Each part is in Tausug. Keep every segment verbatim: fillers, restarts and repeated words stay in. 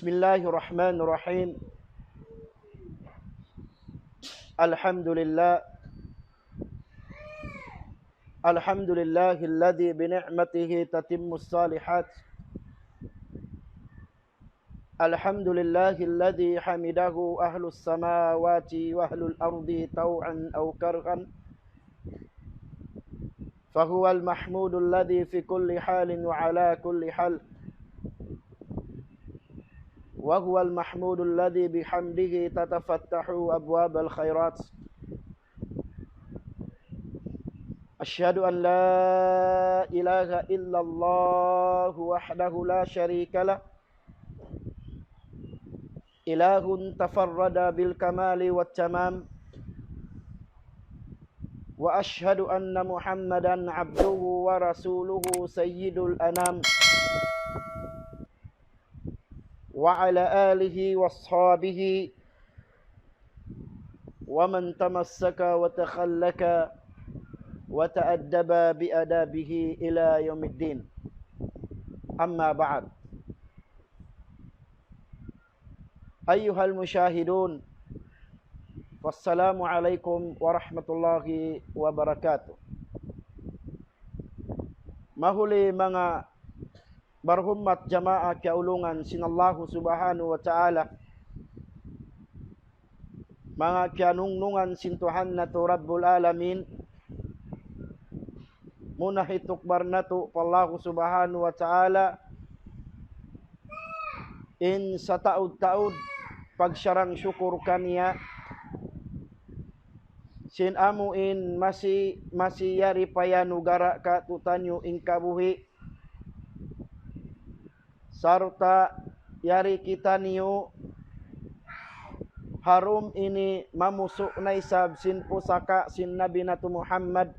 بسم الله الرحمن الرحيم. الحمد لله. الحمد لله الذي بنعمته تتم الصالحات. الحمد لله الذي حمده أهل السماوات وأهل الأرض طوعا أو كرها، فهو المحمود الذي في كل حال وعلى كل حال، وهو المحمود الذي بحمده تتفتح أبواب الخيرات. أشهد أن لا إله إلا الله وحده لا شريك له، إله تفرد بالكمال والتمام، وأشهد أن محمدا عبده ورسوله سيد الأنام، وعلى آله وأصحابه ومن تمسك وتخلق وتأدب بآدابه إلى يوم الدين. أما بعد، أيها المشاهدون، فالسلام عليكم ورحمة الله وبركاته. Mahuli manga barhummat jamaa kiyaulungan sin Allahu Subhanahu wa Ta'ala, manga kiyanungnungan sin Tuhan natu' Rabbul Alamin, muna hitukbal natu' pa Allahu Subhanahu wa Ta'ala in sataud-taud pagsarang-sukul kaniya, sin amu in masi, masi yari pa yanugara' kātu'niyu in kabuhi', sarta' yari kitaniyu ha dum ini mamusu' na isab sin pusaka sin Nabi natu' Muhammad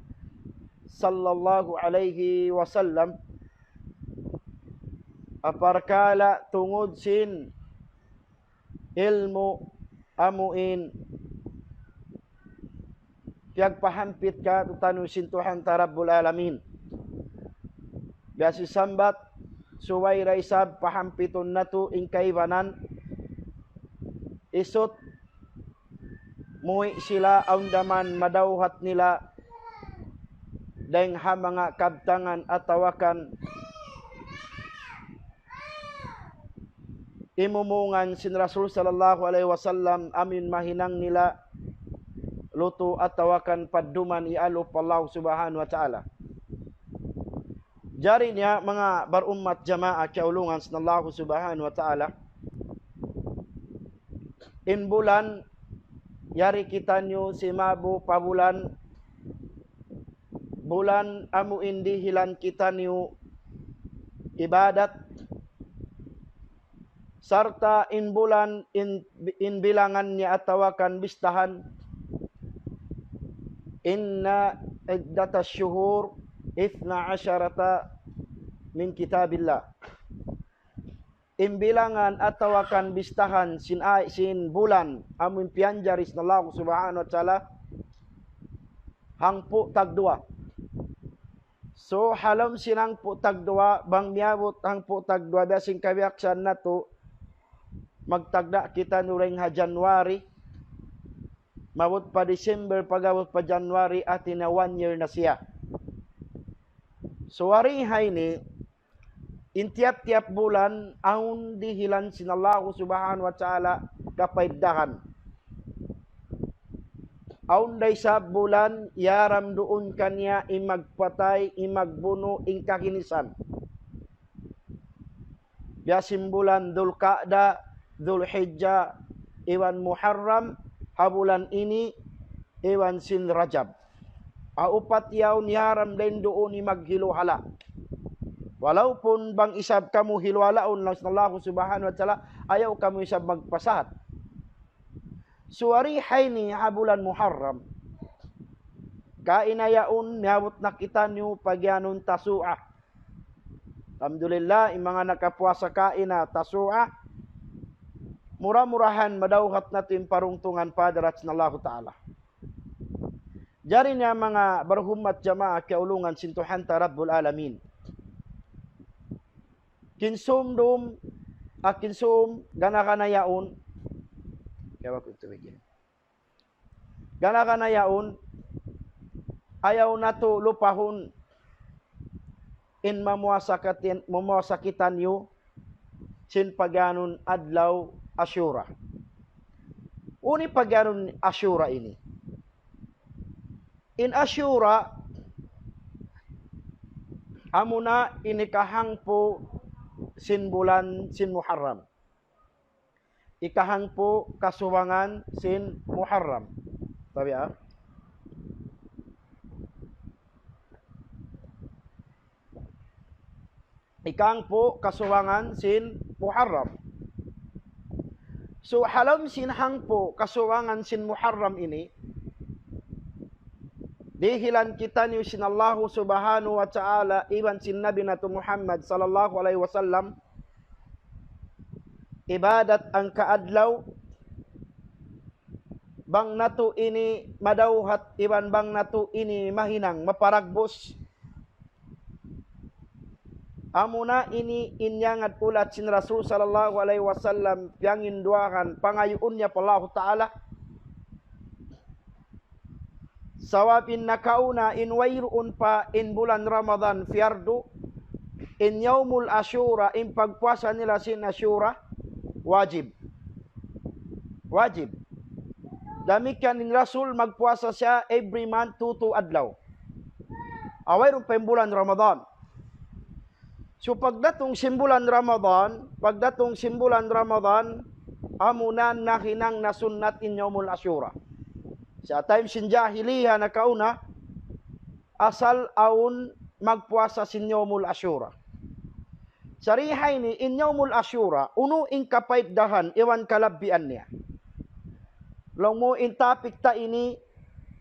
sallallahu alayhi wasallam, ha parkala' tungud sin ilmu' amu in piyagpahampit kātu'niyu sin Tuhan ta Rabbul Alamin. Biya' sin sambat, subay da isab pahampitun natu' in kaibanan, isut muwi' sila awn da man madawhat nila dayng ha manga kabtangan atawa kan imumungan sin Rasul sallallahu alayhi wasallam amu in mahinang nila lutu' atawa kan padduman iyalup pa Allah Subhanahu wa Ta'ala. Jari niya manga barummat jamaa kiyaulungan sin Allah Subhanahu wa Ta'ala, in bulan yari kitaniyu simabu' pa bulan, bulan amu in dihilan kitaniyu ibadat, sarta' in bulan in, in bilangan niya atawa kan bistahan, إن عدة الشهور اثنا عشر من كتاب الله. In bilangan atawa kan bistahan sin ay, sin bulan amu in piyanjari sin Allah Subhanahu wa Ta'ala, hangpu' tagduwa. So, ha lawm sin hangpu' tagduwa, bang miyabut hangpu' tagduwa, biya' sin kabiyaksahan natu', magtagna' kitaniyu dayng ha January, maabut pa December, pag-abut pa January, hati niya one year na siya. So, wari' ha ini, in tiyap-tiyap bulan, awn dihilan sin Allahu Subhanahu wa Ta'ala kapaiddahan. Awn da isab bulan, yaram duun kaniya in magpatay, in magbunu', in kaginisan. Biya' sin bulan Dhul Qa'dah, Dhul Hijjah, iban Muharram, ha bulan ini, iban sin Rajab. Ha upat yaun yaram dayn duun in maghiluhala'. Walaupun bang isab kamu hiluhalaun laung sin Allahu Subhanahu wa Ta'ala, ayaw kamu isab magpasahat. So wari' ha ini ha bulan Muharram, kaina yaun miyabut na kitaniyu pagiyanun Tasu'a. Alhamdulillah, in manga nakapuasa kaina Tasu'a, mura-murahan madawhat natu' in parungtungan pa hadarat sin Allahu Ta'ala. Jari niya manga barhummat jamaa kiyaulungan sin Tuhan ta Rabbul Alamin. Kinsumdum akin sum, gana-gana yaun. Kaya aku itu begini. Gana-gana yaun, ayaw natu' lupahun in mamuasa katin-, mamuasa kitaniyu sin pagiyanun adlaw Ashura. Unu in pagiyanun Ashura ini? In Ashura, amuna in ikahangpu' sin bulan sin Muharram. Ikahangpu' kasubangan sin Muharram. Tabi' ha? Ikahangpu' kasubangan sin Muharram. So, ha lawm sin hangpu' kasubangan sin Muharram ini, dihilan kitaniyu sin Allahu Subhanahu wa Ta'ala iban sin Nabi natu' Muhammad sallallahu alayhi wasallam ibadat hangka adlaw, bang natu' ini madawhat iban bang natu' ini mahinang, maparagbus. Amuna ini in yangad ulat sin Rasul sallallahu alayhi wasallam, piyanginduwahan, pangayuun niya pa Allahu Ta'ala. Sabab in nakauna in wayruun pa in bulan Ramadan piyardu, in Yawmul Ashura, in pagpuasa nila sin Ashura, wajib. Wajib. Damikkiyan in Rasul magpuasa siya every month, tutu adlaw. Wayruun pa in bulan Ramadan. So, pagdatung sin bulan Ramadan, pagdatung sin bulan Ramadan, amuna nahinang na sunnat in Yawmul Ashura. Sa' time sin jahiliya nakauna, asal awn magpuasa sin Yawmul Ashura. Sa' di ha ini, in Yawmul Ashura, unu in kapaiddahan iban kalabbian niya? Laung mu in topic ta ini,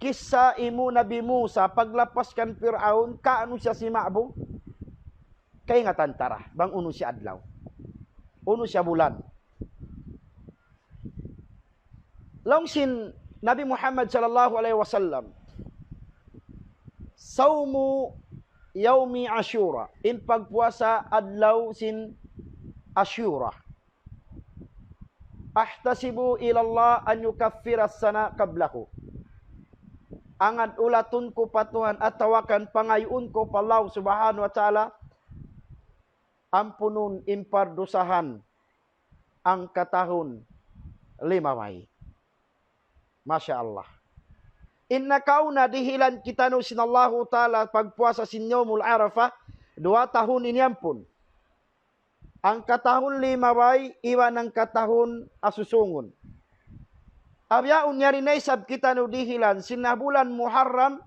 kissa imu Nabi Musa, paglapas kan Fir'aun, kaunu siya sima'bu? Kaingatan ta ra, bang unu siya adlaw. Unu siya bulan. Laung sin Nabi Muhammad sallallahu alayhi wasallam, "Sawmu yawmi Ashura," in pagpuasa adlaw sin Ashura. "Ahtasibu ila Allah an yukaffira as-sana qablahu." Angad ulatun ku pa Tuhan atawa kan pangayuun ku pa Allah Subhanahu wa Ta'ala, ampunun in pardusahan hangka tahun limabay. Masha Allah. In nakauna dihilan kitaniyu sin Allahu Ta'ala pagpuasa sin Yawmul Arafah, duwa tahun ini ampun. Hangka tahun limabay, iban hangka tahun asusungun. Bihaun yari na isab kitaniyu dihilan sin bulan Muharram,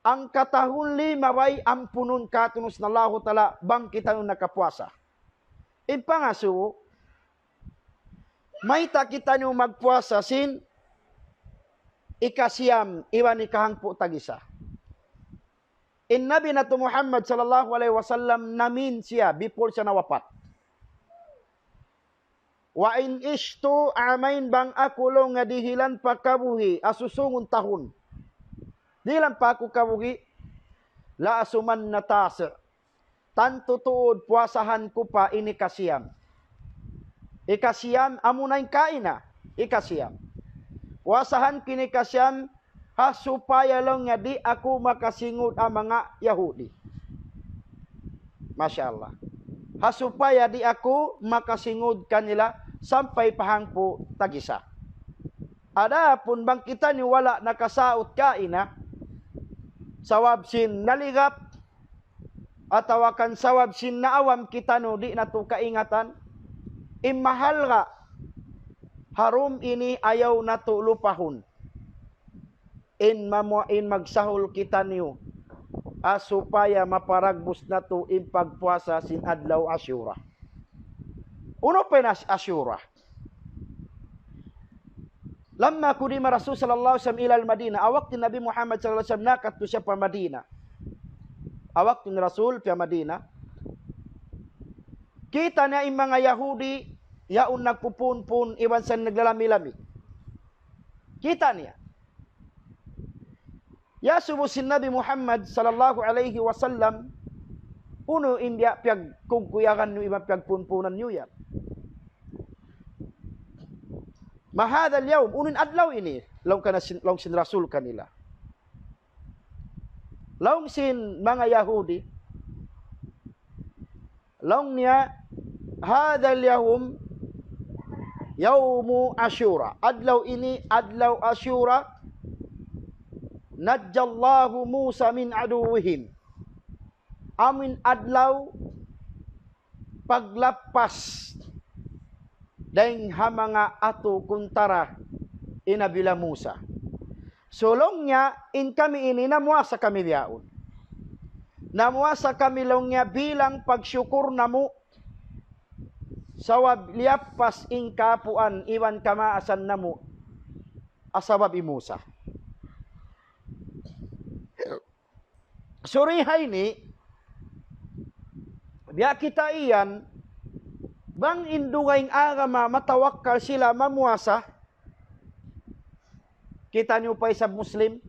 hangka tahun limabay ampunun kātu'niyu sin Allahu Ta'ala bang kitaniyu nakapuasa. In pangasubu, mayta' kitaniyu magpuasa sin ikasiyam iban ikahangpu' tag-isa? In Nabi natu' Muhammad sallallahu alayhi wasallam namin siya before siya nawapat. "Wa in ishtu amain," bang aku laung niya dihilan pa kabuhi' asusungun tahun. Dihilan pa aku kabuhi', "la asumanna tasi'." Tantu tuud puasahan ku pa in ikasiyam. Ikasiyam, amuna in kaina, ikasiyam. Puasahan ku in ikasiyam, ha supaya laung niya di' aku makasingud ha manga Yahudi. Masha Allah. Ha supaya di' aku makasingud kanila sampay pa hangpu' tag-isa. Adapun bang kitaniyu wala' nakasaut kaina, sabab sin naligap, atawa kan sabab sin naawam kitaniyu di' natu' kaingatan, in mahalga' ha dum ini ayaw natu' lupahun. In mamu-, in magsahul kitaniyu, ha supaya maparagbus natu' in pagpuasa sin adlaw Ashura. Unu pa in Ash-, Ashura? لما قدم الرسول صلى الله عليه وسلم إلى المدينة, ha waktu Nabi Muhammad sallallahu alayhi wasallam nakadtu siya pa Madina. Ha waktu in Rasul pa Madina, kita' niya in manga Yahudi, yaun nagpupun-pun, iban sa naglalami-lami. Kita' niya. Iyasubu sin Nabi Muhammad sallallahu alayhi wasallam, Unu in biya' piyagkugkuyagan niyu iban piyagpunpunan niyu yan. ما هذا اليوم, unu in adlaw ini, laung kana sin, laung sin Rasul kanila. Laung sin manga Yahudi, laung niya, هذا اليوم يوم عاشوراء. Adlaw ini, adlaw Ashura, نجى الله موسى من عدوهم. Amu in adlaw paglappas dayn ha manga atu kuntara hi Nabi Musa. So laung niya, in kami ini namuasa kami bihaun. Namuasa kami laung niya bilang pagsukur namu' sabab liyappas in kapuan iban kamaasan namu' ha sabab hi Musa. Suri ha ini, biya' kita iyan, bang in dugaing agama matawakkal sila mamuasa, kitaniyu pa isab Muslim.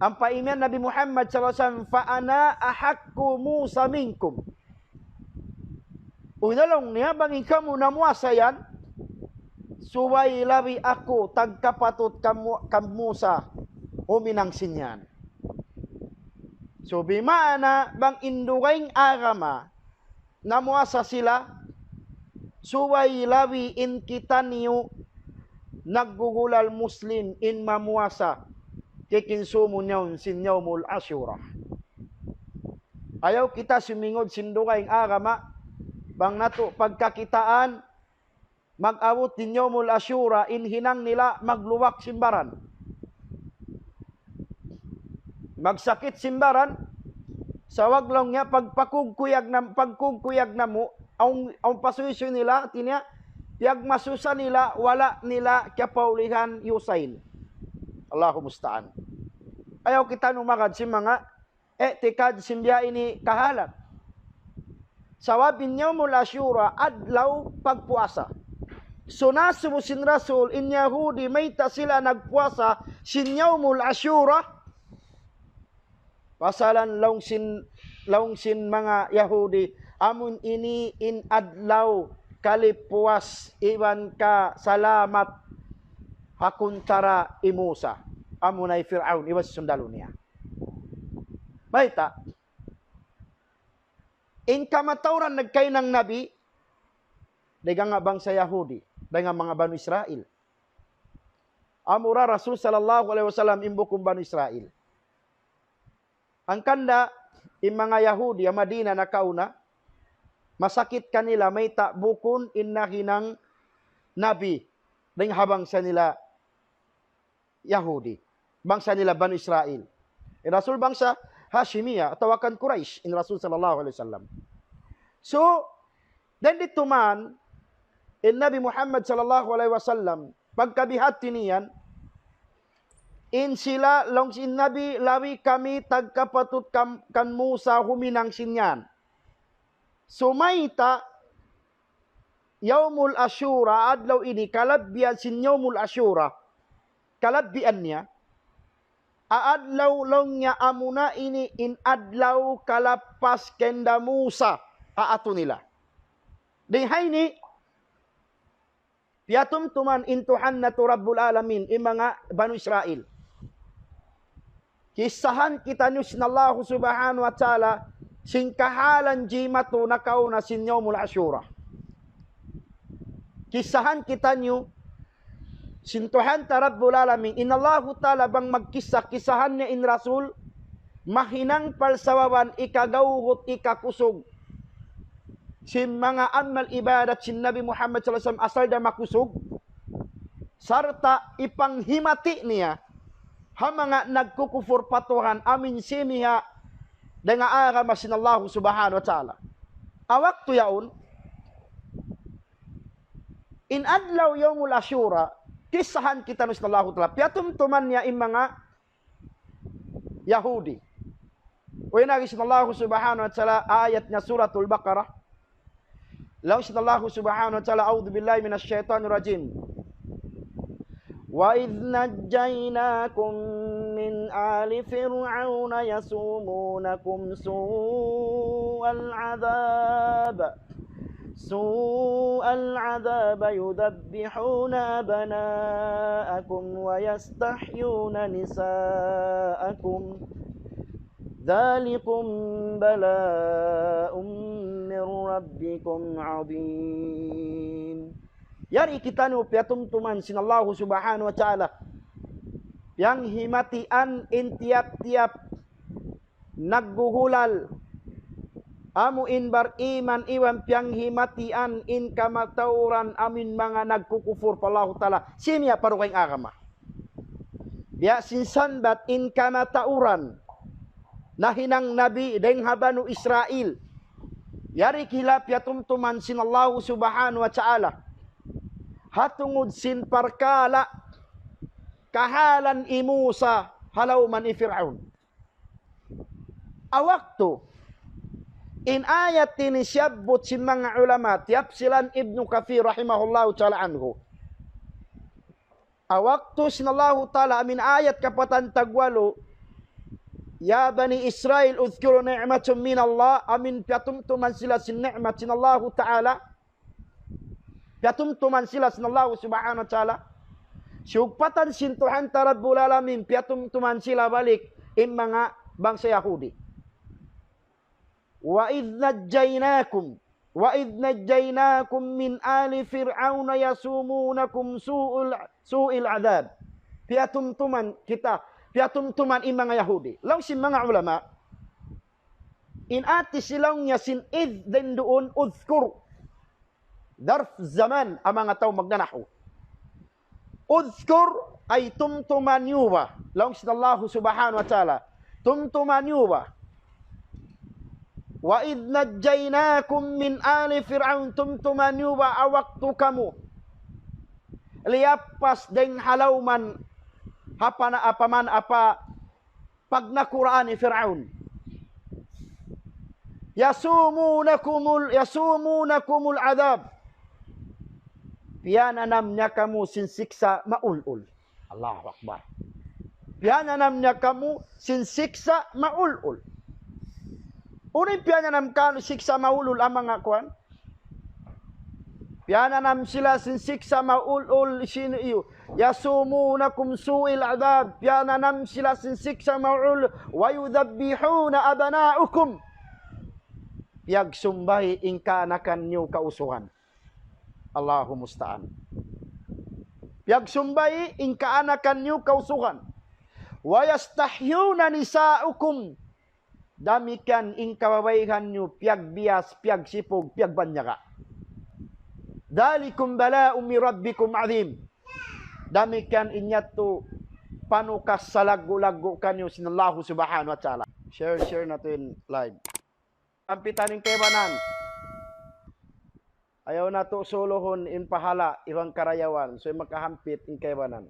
Ampa imiyan Nabi Muhammad sallallahu alayhi wasallam, فأنا أحق بموسى منكم. Uy, laung niya, bang in kamu namuasa yan, subay labi aku tagkapatut kan Mu-, kan Musa huminang sin yan. So, bimaana bang in dugaing agama namuasa sila, subay labi in kitaniyu naggugulal Muslim in mamuasa, kikinsumun yaun sin Yawmul Ashura. Ayaw kita sumingud sin dugaing agama, bang natu' pagkakitaan, mag-abut in Yawmul Ashura, in hinang nila maglubak sin baran. Magsakit sin baran, sabab laung niya pagpakugkuyag nam-, pagkugkuyag namu', awn, awn pasuysuy nila, hati niya, piyagmasusa nila, wala' nila kiyapaulihan yusain. Allahu musta'an. Ayaw kita numagad sin manga i'tikad sin biya' ini kahalan. Sabab in Yawmul Ashura, adlaw pagpuasa. So nasubu sin Rasul, in Yahudi, mayta' sila nagpuasa sin Yawmul Ashura? Pasalan laung sin, laung sin manga Yahudi, amu ini in adlaw kalipuas iban kasalamat ha kuntara hi Musa. Amuna hi Fir'aun iban sundalu niya. Mayta'? In kamatauran nagkahinang nabi, dayn ha bangsa Yahudi, dayn ha manga Banu Israil. Amura Rasul sallallahu alayhi wasallam in bukun Banu Israil. Hangkan da in manga Yahudi ha Madina nakauna, masakit kanila mayta' bukun in nahinang nabi dayn ha bangsa nila Yahudi, bangsa nila Banu Israil. In Rasul bangsa Hashimiya atawa kan Quraysh, in Rasul sallallahu alayhi wasallam. So, dayn didtu man, in Nabi Muhammad sallallahu alayhi wasallam, pagka bihadtu niyan, in sila, laung sin Nabi, labi kami tagkapatut kan, kan Musa huminang sin yan. So, mayta', Yawmul Ashura, adlaw ini, kalabbihan sin Yawmul Ashura. Kalabbihan niya, adlaw laung niya amuna ini in adlaw kalappas kanda Musa, ha atu nila. Dayn ha ini, piyatumtuman in Tuhan natu' Rabbul Alamin, in manga Banu Israil. Kissahan kitaniyu sin Allahu Subhanahu wa Ta'ala, sin kahalan jimatu nakauna sin Yawmul Ashura. Kissahan kitaniyu sin Tuhan ta Rabbul Alamin, in Allahu Ta'ala bang magkissa, kissahan niya in Rasul, mahinang palsababan ikagawhut, ikakusug sin manga amal ibadat sin Nabi Muhammad sallallahu alayhi wasallam asal da makusug, sarta' ipanghimati niya ha manga nagkukupur pa Tuhan amu in simiha dayn ha agama sin Allahu Subhanahu wa Ta'ala. Ha waktu yaun, in adlaw Yawmul Ashura, kissahan kitaniyu sin Allahu Ta'ala. Piyatumtuman niya in manga Yahudi. Uy, laung sin Allahu Subhanahu wa Ta'ala, ayat niya Suratul Baqarah. Laung sin Allahu Subhanahu wa Ta'ala, أعوذ بالله من الشيطان الرجيم. وإذ نجيناكم من آل فرعون يسومونكم سوء العذاب سوء العذاب يذبحون أبناءكم ويستحيون نساءكم ذلكم بلاء من ربكم عظيم. Yari kitaniyu piyatumtuman sin Allahu Subhanahu wa Ta'ala. Piyanghimatian in tiyap-tiyap nagguhulal. Amu in bariman iban piyanghimatian in kamatauran amu in manga nagkukupur pa Allahu Ta'ala. Simiya parukaing agama. Biya' sin sanbat in kamatauran nahinang nabi dayng ha Banu Israil. Yari kila piyatumtuman sin Allahu Subhanahu wa Ta'ala. Ha tungud sin parkala' kahalan hi Musa ha lawm hi Fir'aun. Ha waktu in ayat ini siyabbut sin manga ulama, tiyapsilan Ibnu Kathir rahimahullahu ta'ala anhu. Ha waktu sin Allahu Ta'ala amu in ayat kapatan tagwalu, يا بني إسرائيل اذكروا نعمة من الله, amu in piyatumtuman sila sin ni'mat sin Allahu Ta'ala, piyatumtuman sila sin Allahu Subhanahu wa Ta'ala. Siyugpatan sin Tuhan ta Rabbul Alamin, piyatumtuman sila balik in manga bangsa Yahudi. وإذ نجيناكم وإذ نجيناكم من آل فرعون يسومونكم سوء ال- سوء العذاب. Piyatumtuman kita, piyatumtuman in manga Yahudi. Laung sin manga ulama, in hati sin laung niya sin idh dayn duun udhkur. Dharf zaman, amu in manga tau magnanahu. Udhkur, ay tumtuma niyu ba. Laung sin Allahu Subhanahu wa Ta'ala. Tumtuma niyu ba. وإذ نجيناكم من آل فرعون, tumtuma niyu ba ha waktu kamu liyappas dayng ha lawm ha pana-, ha paman-, ha pa-, pagnakuraan hi Fir'aun. يسومونكم ال- يسومونكم العذاب. Piyananam niya kamu sin siksa' maulul. Allahu Akbar. Piyananam niya kamu sin siksa' maulul. Unu in piyananam kaniyu siksa' maulul ha manga kuwan? Piyananam sila sin siksa' maulul sin iyo. يسومونكم سوء العذاب. Piyananam sila sin siksa' maulul. ويذبحون أبناءكم. Piyagsumbay in kaanakan niyu kausugan. Allahu musta'an. Piyagsumbay in kaanakan niyu kausugan. ويستحيون نساءكم. Damikkiyan in kababaihan niyu piyagbiyas, piyagsipug, piyagbanyaga'. ذلكم بلاء من ربكم عظيم. Damikkiyan in yadtu panukas salaggu'-laggu' kaniyu sin Allahu Subhanahu wa Ta'ala. Share, share natu' in live. Hampitan in kaibanan. Ayaw natu' suluhun in pahala' iban karayawan. So, makahampit in kaibanan.